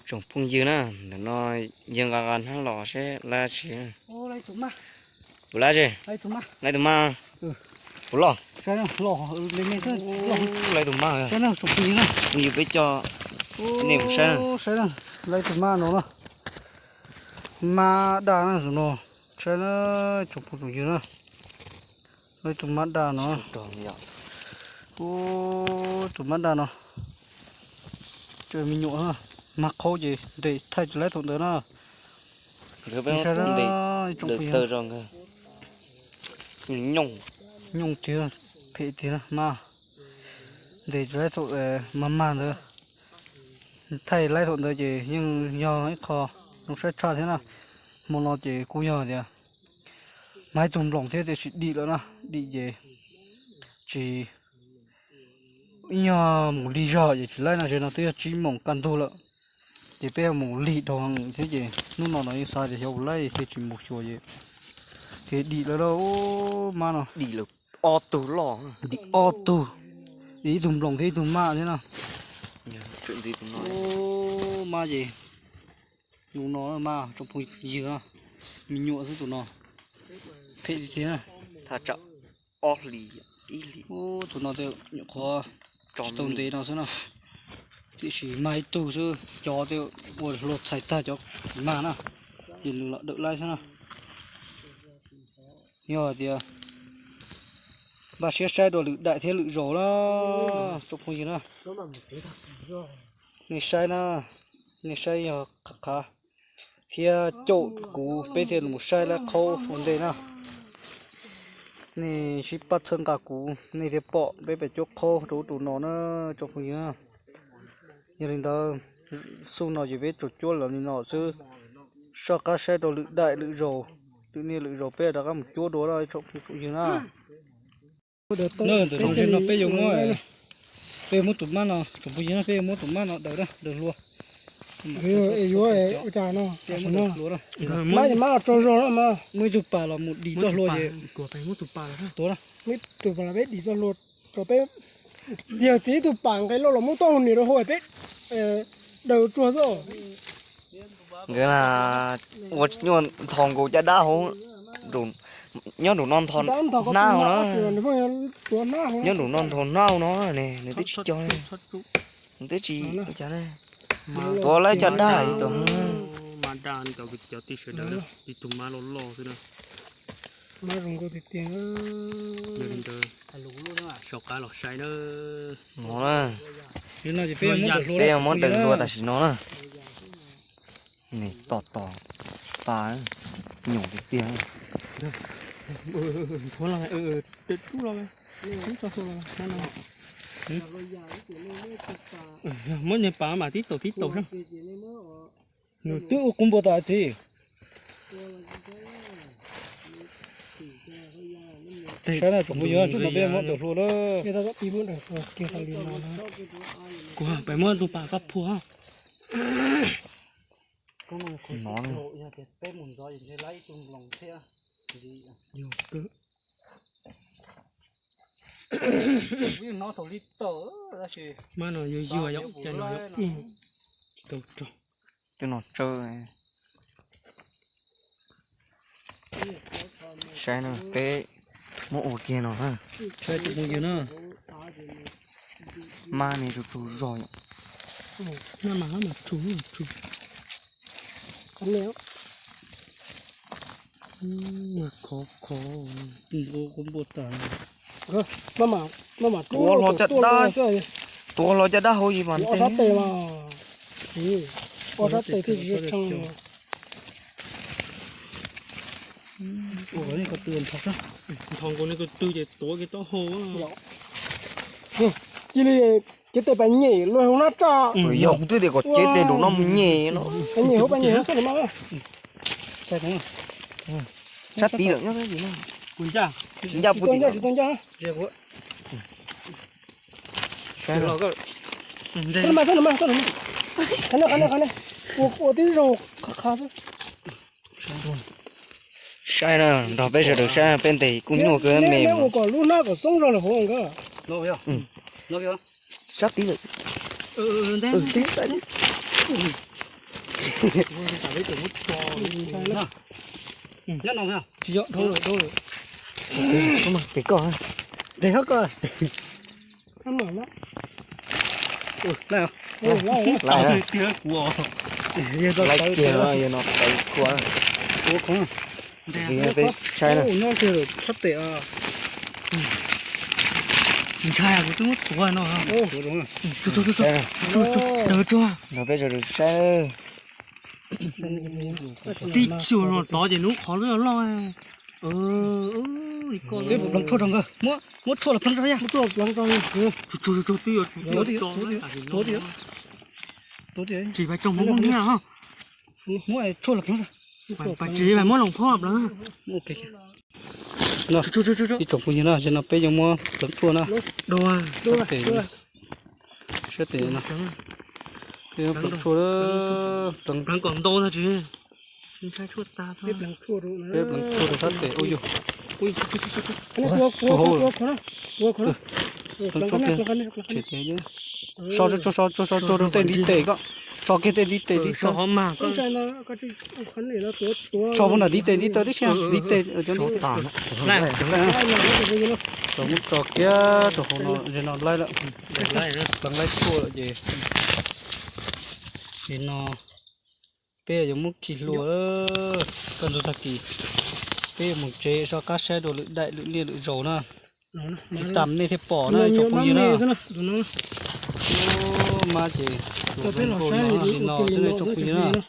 Tsoom phooj ywg na, ntawm no yawg nqa nqa hnab los seb lawv tsis, puas lawv tsis, lawv tus maj, puas loj, lawv tus maj, phooj ywg peb coj nej mus saib, lawv tus maj no na, maj daj na tus no, saib na, tsoom phooj tsoom ywg na, lawv tus maj daj no, tus maj daj no, me nyuam maj qhaub ces ntes thaij tsis laib thaum ntawd na. Nyooj tiag, phem tiag, maj ntes tsis laib thaum maj maj ntawd, thaij laib thaum ntawd ces yeej yog ib qho zoo saib tshaj thiab na. Hmo no ces kuj yog tias mas ib tug nploos thiab tiam sis dim lawm na, dim ces tsis, ib nyuag mus lig zog ces tsis laib no, ze no twb yog tsib moos kaj ntug lawm. Ces peb mus lig dhau thiab ces hnub no no yeej xav tias xyov puas laib thiaj tsis mus xyuas ces, ces dim lawm lauj, maj no. Dim ob tug, ib tug nploos thiab ib tug maj thiab no. Maj ces, tus no maj tsoom phooj ywg, me nyuam xwb tus no, phem tiag tiag. Tus no nyuam qhuav tsis tau ntev no xwb na, tiam sis mag ib tug xwb, cov tej ua hlua txhais tag cov mag na, ces nws los dawm laib xwb na. Yog hais tias npaj siab saib rau lwm daim thiab lwm zaus na, tsoom phooj ywg na. Nej saib na, nej saib yog qhov qhav thiab caum kuv peb thiaj mus saib lawv qhaub ua ntej na. Nej sib pab txhawb nqa kuv nej thiaj pom peb pem cuab qhaub rau ub rau no na, tsoom phooj ywg. Yog li ntawd, xub no ces peb tsuas cuab los li no xwb, soj qab saib rau lwm daim lwm zaus, lwm niaj lwm zaus peb rov qab mus cuab dua na, tsoom phooj tsoom ywg na. Ntawm no peb yuav muab, peb yuav muab tus mab no, tsoom phooj ywg na, peb yuav muab tus mab no daws, daws hlua. Yuav ua cas no, mab ces mab los tsaug zog na mas. Muaj ib tug pas los mus dim txoj hlua ces, muab tus pas los peb dim txoj hlua, tso peb, yog txiv ib tug pas nqes loj los muab tau niam rau hauv peb daws tsuag xwb. Nkawd ua nyuaj nthos nkaus caj dab hauv, nyob nraum no nthos hnab hauv na, nyob nraum no nthos hnab hauv no, nws twb tsis cog, nws twb tsis ua cas ne. Tuav lawv caj dab ib tug. Mas daj cov kwv tij cov tij sawv daws na, ib tug mab loj loj xwb na. Mab zoo nkauj tiag tiag. Yog li ntawd, soj qab los saib na. No na, peb yuav muab daws hlua tam sim no na. Nws tos tos pa, nyuam tiag tiag. Muab niag pas mas tib taus tib taus. Nws twb ua kub npua tas txiv. Saib na tsoom phooj ywg, tsoom no peb muab daws hlua na. Kuv peb muab tus pas koj phua. No. Mab no yuag yuag yom, cas no yom. Tsis tau rog. Twb no tsawb. Saib no peb muab ua kiag no na. Saib tus phooj ywg na. Mab ne tsuag tsuag zog yom. Mab mas hab mas tsuag mas tsuag. Khov khov, npua kuv npua tas. Tuav hlo caj dab, tuav hlo caj dab hauv yim mas ntev. Ob sab tes thiaj tsis tshee. Nthos nkaus nws tus twg ces tuav kiag taub hau. Cia li cev tes pas nyem luag hauv nab tsa. Yog kuv twb tias kom cev tes nraum no mus nyem no. Pas nyem hauv, pas nyem hauv xwb mas. Sab tid lawm nyob, tsis ncaj, tsis tau ncaj. Saib no mas, saib no mas, saib no mas. Qhov no, qhov no, qhov no. Ua, ua tib zaug qhov qhov xwb. Saib na, nrog peb sawv daws saib peb ntes kuj nyuaj kawg me. Ua kom lub hnab kom xoob zog lawm hauv nkawd. Sab tid lawm. Tib, tib. Tsis yog, dhau lawm, dhau lawm. Tes koj, tes hab koj. Laiv kiag no, yog no tawv kua. Peb saib na. Tsis ntshai, kuv twb muab tuav no. Saib na. Peb saib. Tib tsis no tod ces nub qhov lub loj. Peb pleev tshuaj rau nkawd, muab tshuaj los pleev rau yaj. Tsis, pais tsoog muab nyiaj. Muab tshuaj los pleev. Pais tsis, pais muab loos phob pleev. Ib tsoom phooj ywg na, no peb yuav muab pleev tshuaj na. Sab tes, sab tes no, peb yuav pleev tshuaj, pleev kom ntau tag tsis, peb pleev tshuaj rau sab tes ub yug. Pleev tshuaj kiag, tshem tes, so, so, so, so, so rau tej ntiv tes ko, so kiag tej ntiv tes tib so. So puag nram ntiv tes ntiv taw tib si, ntiv tes, so muab tso kiag rau hauv no, ze no laib lawm, pleev laib tshuaj lawm ces, ces no peb yuav muab khi hlua. Kaj ntug tag kis peb yuav mus tsev, so qab saib dua lwm daim lwm niaj lwm zaus na. Ib tam nej thiaj pom na tsoom phooj ywg na. Mab ces li no xwb na tsoom phooj ywg na.